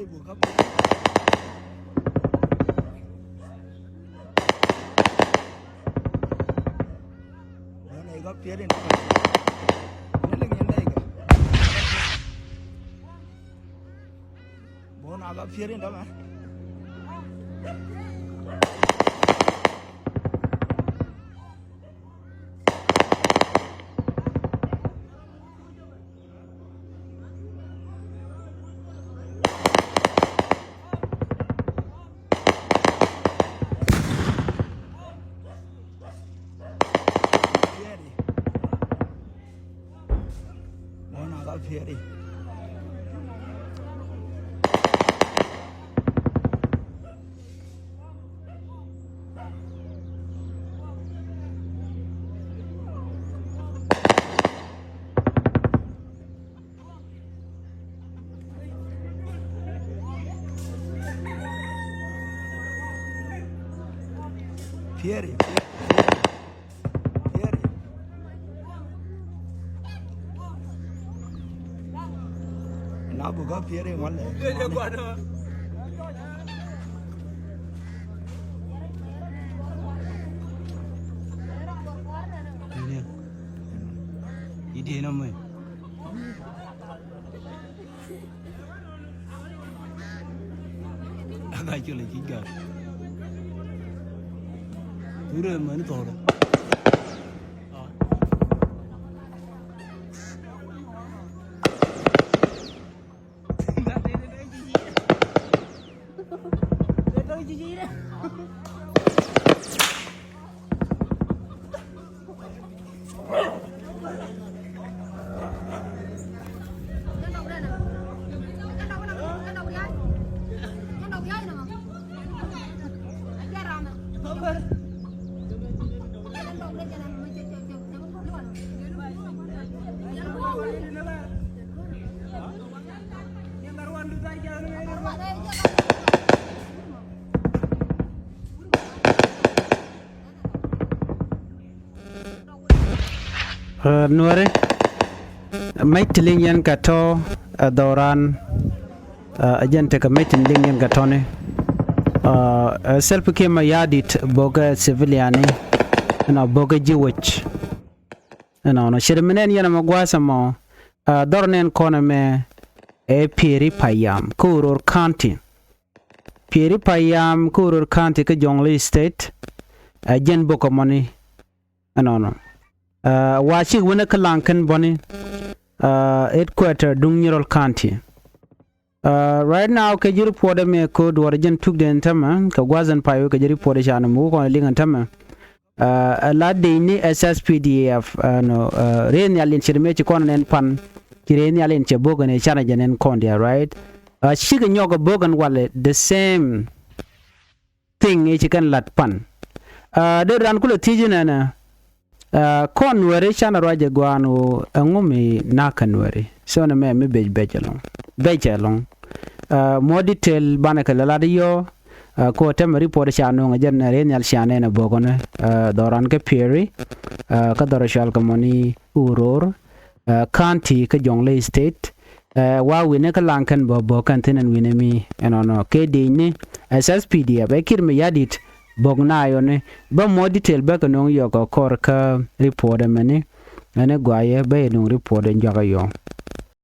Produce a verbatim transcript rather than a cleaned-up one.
Bon, aga pier in dama. Bona ka pieri. Pieri, pieri, pieri. Na bu ka pieri ŋuan lɛ. Ini, ini nama. Aka col i̱ ci gak. Turɛ mani thɔɔdɛ. Ɛ, Nuɛri, mec ti liŋ yɛn kɛ tɔ, ɛ, dhɔran, ɛ, ɛ jɛn tekɛ mec ti liŋ yɛn kɛ tɔni. Ɛ, ɛ, Salva Kiir Mayardit bokɛ civiliani, ɛnɔ bokɛ ji̱ wec. Ɛnɔnɔ, cɛ ri mi nɛn yɛn ɛmɛ gua̱a̱th ɛmɔ, ɛ, dhɔr nɛn kɔn ɛmɛ ɛ Pieri Payam kä Uror County. Pieri Payam kä Uror County kä Jonglei State, ɛ jɛn bok ɛmɔni. Ɛnɔnɔ. Ɛ, wa cik wänä kä Laŋkɛn bäni, ɛ, headquarter duŋ Nyirol County. Ɛ, right now kɛ ji̱ report ɛmɛ kɛ duɔ̱ɔ̱r jɛn tukdɛ ɛn tämɛ kɛ gua̱th ɛn pay wä kɛ ji̱ report ɛ ca nɔ muk kɔn liŋ ɛn tämɛ. Ɛ, ɛ la dec ni S S P D F, ɛ, nɔ, ɛ, rɛy nhial in ci ri mëë ci kɔn ɛn pan ci rɛy nhial in cɛ bok ɛn ɛ canɛ jɛ nɛn kɔn diaal, right? Ɛ, cikɛ nyɔk ɛ bok ɛn walɛ the same thing i̱ ci kɛn la̱t pan. Ɛ, dee raan kulɛ thiec inɛnɛ, ɛ, kɔn Nuɛri canɛ ruac ɛ gua̱a̱n ɣöö ɛŋu mi na̱k kɛ Nuɛri? So nɛ mɛ mi bec bec ɛlɔ̱ŋ. Bec ɛlɔ̱ŋ. Ɛ, more detail banɛ kɛ lɛ lat yɔ, ɛ, kɛ ɣöö tɛmɛ report ca nööŋ ɛ jɛn rɛy nhial ca nɛn ɛ bok ɛnɛ, ɛ, dhɔran kä Pieri, ɛ, kä dhɔr ɛ cual kɛ mɔni Uror, ɛ, County kä Jonglei State, ɛ, wa wi̱nɛ kä Laŋkɛn bä bok kɛn thi̱n ɛn wi̱nɛ mi ɛnɔnɔ kɛ dec ni S S P D F ɛ Kiir Mayardit bok nayɔni. Bä more detail bä kɛ nöŋ yɔk ɛ kɔr kä report ɛmɛni. Ɛn ɛ guayɛ bä yɛ nöŋ report ɛn juakä yɔ.